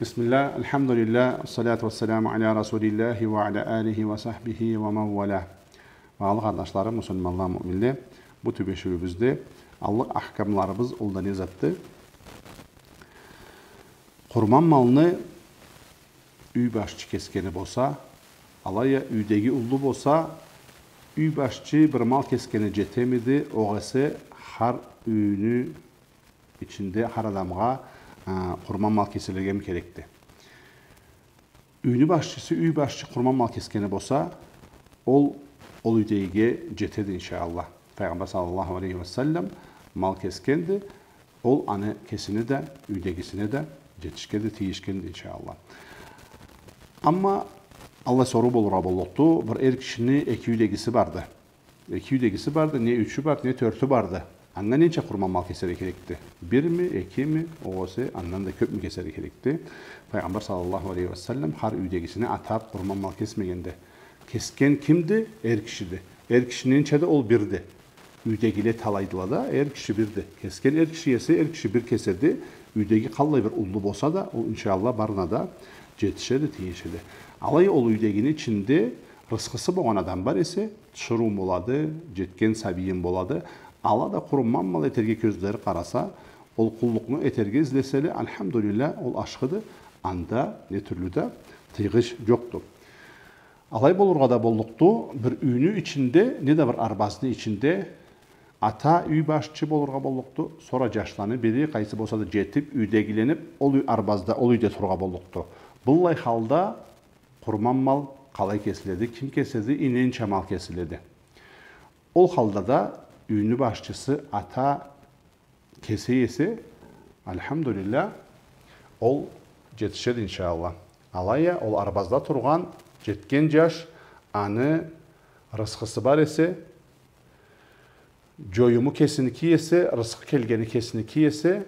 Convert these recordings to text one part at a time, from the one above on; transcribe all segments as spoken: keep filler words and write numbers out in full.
بسم الله، الحمد لله، والصلاة والسلام على رسول الله وعلى آله وصحبه ومن والاه. Багъалы къарнашларым, муслиманла, муъминле, бу тюбешиуюбюзде аллыкъ ахкамларыбыз ол да не затды? Къурман малны юй башчы кескени болса, алай а юйдеги уллу болса, юй башчы бир мал кескени джетемиди, огъесе хар юйню ичинде хар адамгъа, а, къурман мал кеселигеми керекди? Юйню башчысы, юй башчы къурман мал кескени болса, ол, ол юйдегиге джетеди, иншаАллах. Пайгъамбар саллаллаху алейхи ва саллам мал кескенди, ол аны кесине да, юйдегисине да джетишгенди, тийишгенди, иншаАллах. Амма аллай соруу болургъа боллукъду, бир эр кишини эки юйдегиси барды. Эки юйдегиси барды, не ючю барды, не тёртю барды. Анга ненча къурман мал кесерге керекди? Бирми, экими, огъесе андан да кёпмю кесерге керекди? Пайгъамбар саллаллаху алейхи ва саллам хар юйдегисине атап къурман мал кесмегенди. Кесген кимди? Эр кишиди. Эр киши ненчады? Ол бирди. Юйдегиле талайдыла да, эр киши бирди. Кесген эр киши эсе, эр киши бир кеседи. Юйдеги къаллай бир уллу болса да, ол, иншаАллах, барына да джетишеди, тийишеди. Алай ол юйдегини ичинде рысхысы болгъан адам бар эсе, тиширыуум болады, джетген сабийим болады. Ала да къурман мал этерге кёзлери къараса, ол къуллукъну этерге излеселе, альхамдулиллах, ол ашхыды, анда не тюрлю да тыйгъыч джокъду. Алай болургъа да боллукъду, бир юйню ичинде, не да бир арбазны ичинде ата юй башчы болургъа боллукъду, сора джашланы бири, къайсы болса да джетип, юйдегиленип, ол юй арбазда, ол юйде турургъа боллукъду. Быллай халда къурман мал къалай кесиледи, ким кеседи, и ненча мал кесиледи? Ол халда да юйню башчысы ата кесе эсе, альхамдулиллах, ол джетишеди, иншаАллах. Алай а ол арбазда тургъан джетген джаш, аны рысхысы бар эсе, джоюму кесиники эсе, рысхы келгени кесиники эсе,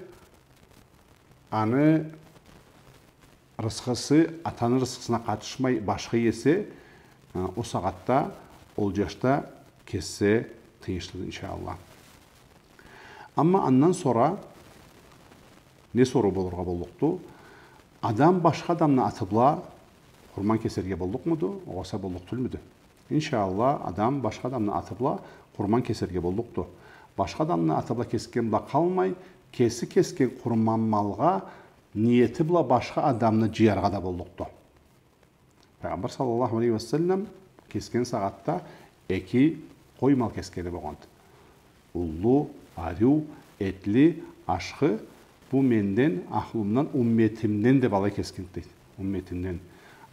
аны рысхысы атаны рысхысына къатышмай башха эсе, а, ол сагъатда ол джаш да кессе тыйыншлыды, иншаАллах. Амма андан сора не соруу болургъа боллукъду? Адам башха адамны аты бла къурман кесерге боллукъмуду, огъесе боллукъ тюлмюдю? ИншаАллах, адам башха адамны аты бла къурман кесерге боллукъду. Башха адамны аты бла кесген бла къалмай, кеси кесген къурман малгъа ниети бла башха адамны джыяргъа да боллукъду. Пайгъамбар саллаллаху алейхи ва саллам кесген сагъатда эки къой мал кесгени болгъанды. Уллу, ариу, этли, ашхы, бу менден, ахлумдан, умметимден деб алай кесгенди, умметимден.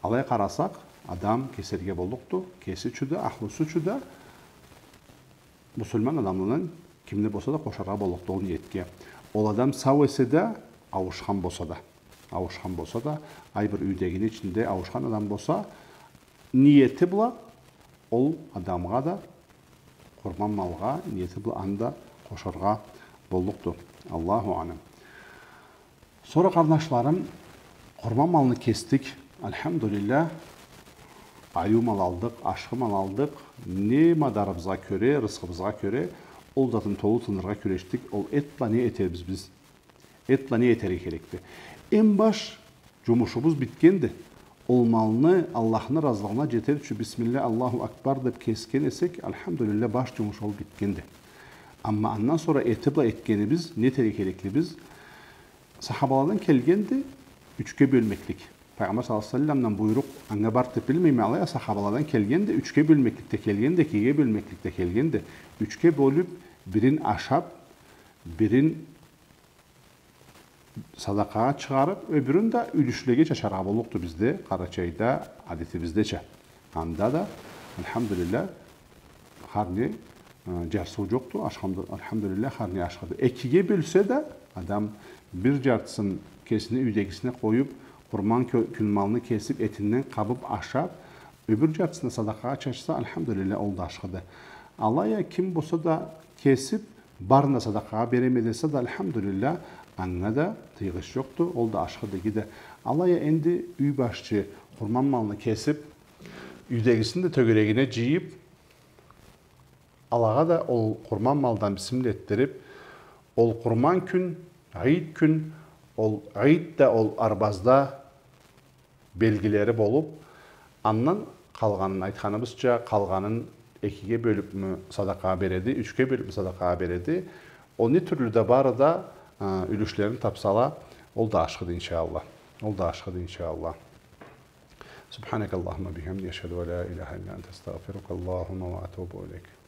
Алай къарасакъ, адам кесерге боллукъду, кеси ючю да, ахлусу ючю да, муслиман адамланы кимни болса да къошаргъа боллукъду ол ниетге. Ол адам сау эсе да, ауушхан болса да. Ауушхан болса да, ай бир юйдегини ичинде ауушхан адам болса, ниети бла ол адамгъа да, къурман малгъа ниети бла аны да къошаргъа боллукъду. Аллаху алам. Сора, къарнашларым, къурман малны кесдик, альхамдулиллах, ариу мал алдыкъ, ашхы мал алдыкъ, не мадарыбызгъа кёре, рысхыбызгъа кёре, ол затын толу тындыргъа кюрешдик, ол эт бла не этербиз биз? Эт бла не этерге керекди? Эм баш джумушубуз битгенди. Ол малны Аллахны разылыгъына джетер ючюн бисмиллях, Аллаху акбар деб кесген эсек, альхамдулиллях, баш джумуш ол битгенди. Амма андан сора эти бла этгенибиз, не этерге кереклибиз? Сахабаладан келгенди, ючге бёлмеклик. Пайгъамбар саллаллаху алейхи ва салламдан буйрукъ анга барды деб билмейме, алай а сахабаладан келгенди, ючге бёлмеклик да келгенди, экиге бёлмеклик да келгенди. Ючге бёлюб, бирин ашаб, бирин садакъагъа чыгъарыб, ёбюрюн да юлюшлеге чачаргъа боллукъду бизде, Къарачайда, адетибиздеча. Анда да, альхамдулиллях, хар не, э, джарсыу джокъду, ашхамды-, альхамдулиллях, хар не ашхыды. Экиге бёлсе да, адам бир джартысын кесини юйдегисине къоюб, къурман кё-, кюн малны кесиб, этинден къабыб ашаб, ёбюр джартысын да садакъагъа чачса, альхамдулиллях, ол да ашхыды. Алай а ким болса да кесиб, барын да садакъагъа береме десе да, альхамдулиллях, анга да тыйгъыч джокъду, ол да ашхыды иги да. Алай а энди юй башчы къурман малны кесиб, юйдегисин да тёгерегине джыйыб, алагъа да ол къурман малдан бисмилля этдириб, ол къурман кюн, ид кюн, ол ид да ол арбазда белгилери болуп, андан къалгъанын, айтханыбызча, къалгъанын экиге бёлюпмю садакъагъа береди, ючге бёлюпмю садакъагъа береди. О не тюрлю да бары да, а, юлюшлерин тапсала, ол да ашхыды, иншаАллах. Ол да ашхыды, иншаАллах. سبحانك اللهم وبحمدك، أشهد أن لا إله إلا أنت، أستغفرك اللهم وأتوب إليك.